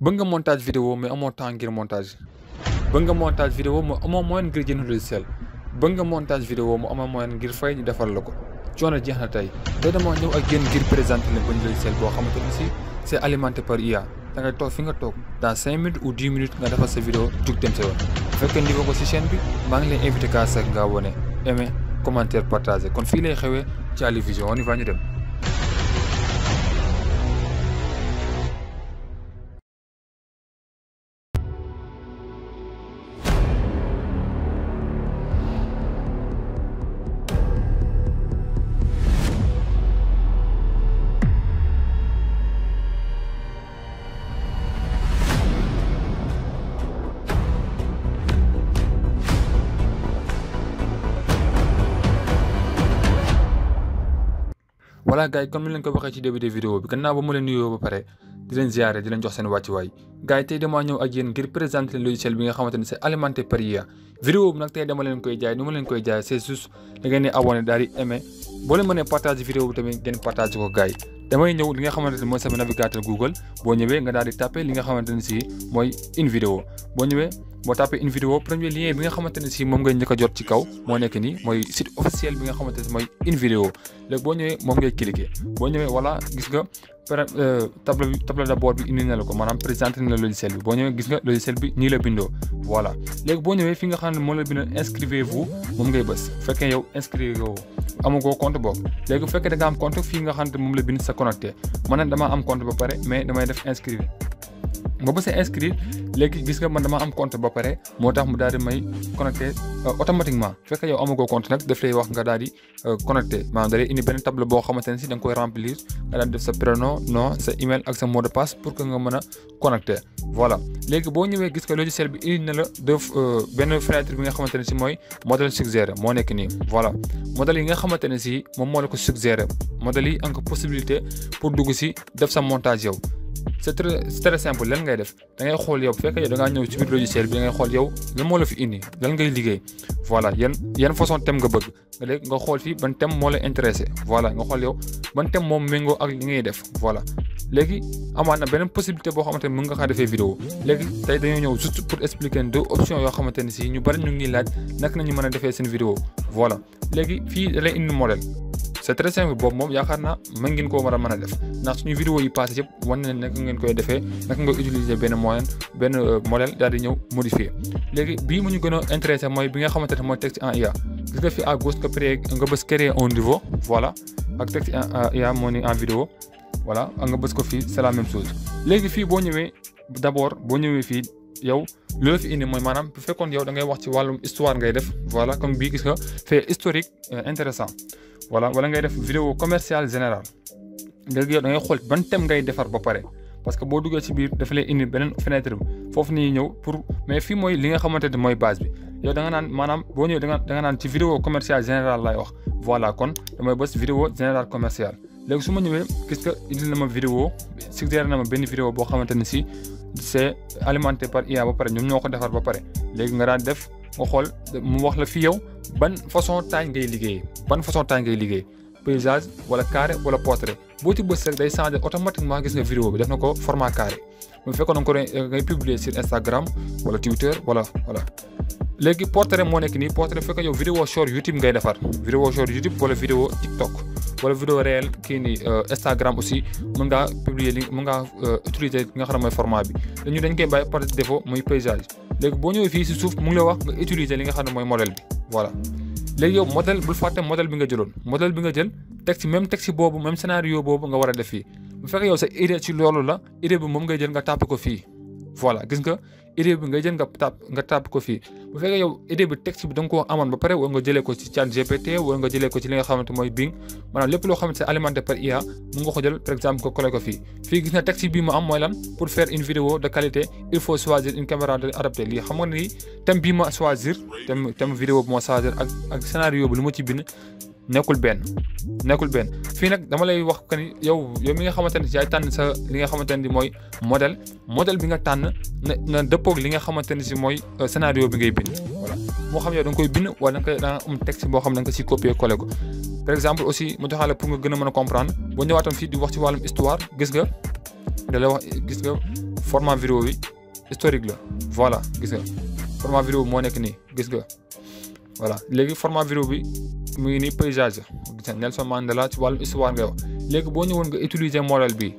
bëgg nga montage vidéo mais amoo temps ngir montage bëgg nga montage vidéo mais amoo moyen ngir jënd logiciel bëgg nga montage vidéo mu amoo moyen ngir fay ñu defal la ko coono jeex na tey dama ñëw ak yéen ngir présenter leen benn logiciel boo xamante ni si c'est alimenté par IA da ngay toog fi nga toog dans 5 minutes ou 10 minutes nga defal sa vidéo jug dem sa yoon bu fekkee ndi ko si chaîne bi maa ngi lay invité kaa sax nga abonné aimé commentaire partagé kon fii lay xewee ci Ali Vision on y va ñu dem. voilà gars yi comme ni leen ko waxee ci début de vidéo bi gannaaw ba mu leen nuyoo ba pare di leen ziare di leen jox seen wàccuwaay gars yi tey damaa ñëw ak yéen ngir présenter leen logiciel bi nga xamante ne c'est alimenté par IA vidéo bi nag tey dama leen koy jaay ni ma leen koy jaay c'est juste da ngeen di abonné daal di aimé boo leen mënee partage vidéo bi tamit ngeen partage ko gars yi damay ñëw li nga xamante ne mooy sama navigateur Google boo ñëwee nga daal di tapé li nga xamante ne si mooy une vidéo boo ñëwee boo tapé une vidéo premier lien bi nga xamante ne si moom ngay njëkk a jot ci kaw moo nekk nii mooy site officiel bi nga xamante ne mooy une vidéo léegi boo ñëwee moom ngay cliquer boo ñëwee voilà gis nga tableau de bord bi indi na la ko maanaam présenté na la logiciel bi boo ñëwee gis nga logiciel bi nii la bindoo voilà léegi boo ñëwee fi nga xam ne moom la bindoo inscrivez-vous moom ngay bës bu fekkee yow inscrire woo amagoo compte boobu léegi bu fekkee da nga am compte fii nga xam ne moom la bind sa connecté man nag damaa am compte ba pare mais damay def inscrire boo bësee inscrire léegi gis nga man dama am compte ba pare moo tax mu daal di may connecté automatiquement fekk yow amagoo compte nag daf lay wax nga daal di connecté maanaam da lay indi benn table boo xamante ne si da nga koy remplir nga daal di def sa prénom nom sa email ak sa mot de passe pour que nga mën a connecté voilà léegi boo ñëwee gis nga logiciel bi indi na la benn fenêtre bi nga xamante ne si mooy modèle suggéré moo nekk nii voilà modèle yi nga xamante ne si moom moo la ko suggéré modèle yi am ko possibilité pour dugg si def sa montage yow c'est très simple lan ngay def da ngay xool yow bu fekkee yow da ngaa ñëw ci biir logiciel bi da ngay xool yow lan moo la fi indi lan ngay liggéey voilà yan façon thème nga bëgg nga léegi nga xool fii ban thème moo la intéressé voilà nga xool yow ban thème moom méngoo ak li ngay def voilà léegi amaat na beneen possibilité boo xamante ne mën nga kaa defee vidéo léegi tey dañoo ñëw juste pour expliquer deux options yoo xamante ne si ñu bari ñu ngi laaj naka nañu mën a defee seen vidéo voilà léegi fii da lay indi modèle c'est très simple boobu moom yaakaar naa mën ngeen koo war a mën a def ndax suñu vidéo yi passé yëpp wan na naka ngeen koy defee naka nga utiliser benn modèle daal di ñëw modifier léegi bii mu ñu gën a intéressé mooy bi nga xamante ne mooy texte en IA gis nga fi à gauche nga bës créer un niveau voilà ak texte en IA moo ni en vidéo voilà ak nga bës ko fii c'est la même chose léegi fii boo ñëwee d'abord boo ñëwee fii yow loolu fi indi mooy maanaam bu fekkoon yow da ngay wax ci wàllum histoire ngay def voilà comme bii gis nga fait historique intéressant voilà wala ngay def vidéo commerciale générale léegi yow da ngay xool ban thème ngay defar ba pare parce que boo duggee ci biir dafa lay indi beneen fenêtre bi foofu nii ñëw pour mais fii mooy li nga xamante ne mooy base bi yow da nga naan maanaam boo ñëwee da nga naan ci vidéo commerciale générale lay wax voilà kon damay bës vidéo générale commerciale léegi su ma ñëwee gis nga indil na ma vidéo suggéré na ma benn vidéo boo xamante ne si c'est alimenté par IA ba pare ñoom ñoo ko defar ba pare léegi nga daan def nga xool mu wax la fi yow ban façon taille ngay liggéey paysage wala carré wala portrait boo ci bës rek day changer automatiquement gis nga vidéo bi def na ko format carré bu fekkoon na ko ngay publier sur Instagram wala Twitter voilà léegi portrait moo nekk nii portrait fekk yow vidéo short YouTube ngay defar vidéo short YouTube wala vidéo TikTok wala vidéo réel kii nii Instagram aussi mën ngaa publier mën ngaa utiliser li nga xam ne mooy format bi dañ koy bàyyi par défaut muy paysage léegi boo ñëwee fii si suuf mu ngi la wax nga utiliser li nga xam ne mooy modèle bi voilà léegi yow modèle bul fàtte modèle bi nga jëloon modèle bi nga jël texte boobu même scénario boobu nga war a def fii bu fekkee yow sa idée ci loolu la idée bi moom ngay jël nga tàpp ko fii voilà gis nga idée bi ngay jël nga tàpp ko fii bu fekkee yow idée bi texte bi da nga koo amoon ba pare wala nga jëlee ko ci chat GPT wala nga jëlee ko ci li nga xamante mooy Bing maanaam lépp loo xamante c'est alimenté par IA mun nga ko jël par exemple ko collé ko fii gis na texte bii mu am mooy lan pour faire une vidéo de qualité il faut choisir une caméra adaptée lii xam nga ni thème bii ma choisir thème vidéo bi ma choisir ak scénario bi lu ma ci bind nekkul benn fii nag dama lay wax que ni yow mi nga xamante ne yaay tànn sa li nga xamante ne mooy modèle bi nga tànn na dëppoog li nga xamante ne si mooy scénario bi ngay bind voilà moo xam yow da nga koy bind wala da nga am texte boo xam ne da nga ko si copier coller ko par exemple aussi mu joxaale pour nga gën a mën a comprendre boo ñëwaatoon fii di wax ci wàllum histoire gis nga da lay wax gis nga format vidéo bi historique la voilà gis nga format vidéo bi moo nekk nii gis nga voilà léegi format vidéo bi mu ngi nii paysage gis nga Nelson Mandela ci wàllum histoire ngay wax léegi boo ñëwoon nga utiliser modèle bi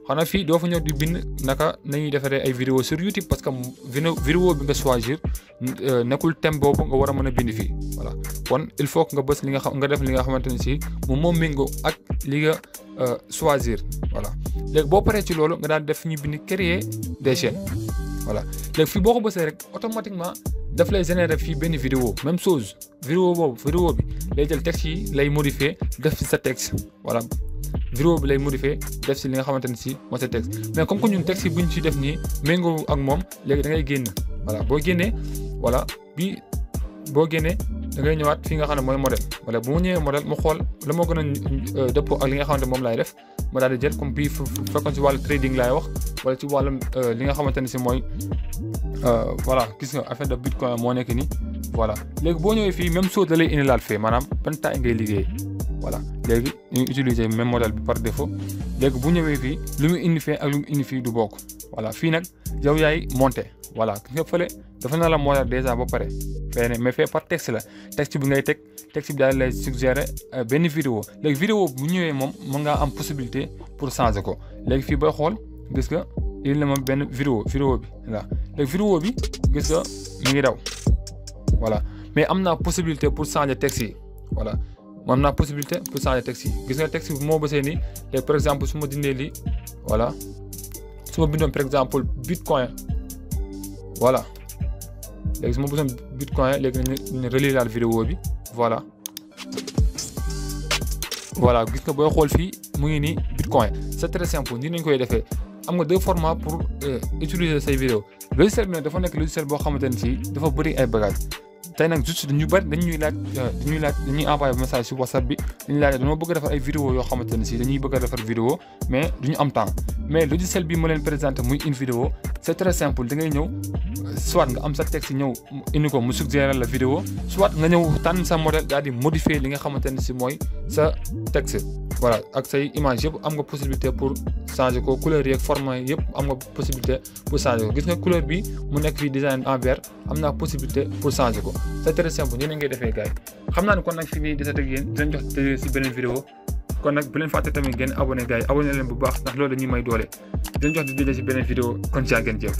xanaa fii doo fa ñëw di bind naka nañuy defaree ay vidéo sur YouTube parce que vidéo bi nga choisir nekkul thème boobu nga war a mën a bind fii voilà kon il faut que nga bës li nga xam nga def li nga xamante ne si moom méngoo ak li nga choisir voilà léegi boo paree ci loolu nga daal def ñu bind créer des chaînes voilà léegi fii boo ko bësee rek automatiquement daf lay générer fii benn vidéo même chose vidéo bi lay jël texte yi lay modifier def ci sa texte voilà vidéo bi lay modifier def ci li nga xamante ne si moo sa texte mais comme que ñun texte yi buñ ci def nii méngoo ak moom léegi da ngay génn voilà boo génnee voilà bii boo génnee da ngay ñëwaat fi nga xam ne mooy modèle wala bu mu ñëwee modèle mu xool la moo gën a dëppoo ak li nga xamante moom laay def ma daal di jël comme bii fekkoon ci wàllu trading laay wax wala ci wàllum li nga xamante ne si mooy voilà gis nga affaire de bitcoin moo nekk nii voilà léegi boo ñëwee fii même chose da lay indilaat fee maanaam ban taay ngay liggéey voilà léegi ñu utiliser même modèle bi par défaut léegi bu ñëwee fii lu mu indi fee ak lu mu indi fii du bokk voilà fii nag yow yaay monter voilà gis nga fële dafa na la modèle déjà ba pare fee mais fee par texte la texte bi ngay teg texte bi daal lay suggérer benn vidéo léegi vidéo bu ñëwee moom mën ngaa am possibilité pour changer ko léegi fii booy xool gis nga il na ma benn vidéo bi voilà léegi vidéo bi gis nga mi ngi daw voilà mais am naa possibilité pour changer texte yi voilà am naa possibilité pour changer texte yi gis nga texte bi moo bësee nii léegi par exemple su ma dindee lii voilà su ma bindoon par exemple bitcoin voilà léegi su ma bësoon bitcoin léegi nañu relire laal vidéo bi voilà gis nga booy xool fii mu ngi nii bitcoin c'est très simple nii nañ koy defee am nga deux formats pour utiliser say vidéo logiciel bi nag dafa nekk logiciel boo xamante ne si dafa bëri ay bagages tey nag juste dañuy dañuy envoyé message si WhatsApp bi dañuy laaj dañoo bëgg a defar ay vidéo yoo xamante ne si dañuy bëgg a defar vidéo mais duñu am temps mais logiciel bi ma leen présenté muy une vidéo c'est très simple da ngay ñëw soit nga am sa texte ñëw indi ko mu suggérer la vidéo soit nga ñëw tànn sa modèle daal di modifier li nga xamante ne si mooy sa texte voilà ak say image yëpp am nga possibilité pour changer ko couleur yeeg format yëpp am nga possibilité pour changer ko gis nga couleur bi mu nekk fii design en vert am naa possibilité pour changer ko c'est très simple nii la ngay defee gars yi xam naa ne kon nag fi muy desat ak yéen dinañ jox si beneen vidéo kon nag bu leen fàtte tamit ngeen abonné gars yi abonné leen bu baax ndax loolu dañuy may doole dinañ jox di si beneen vidéo kon ci ngeen jëf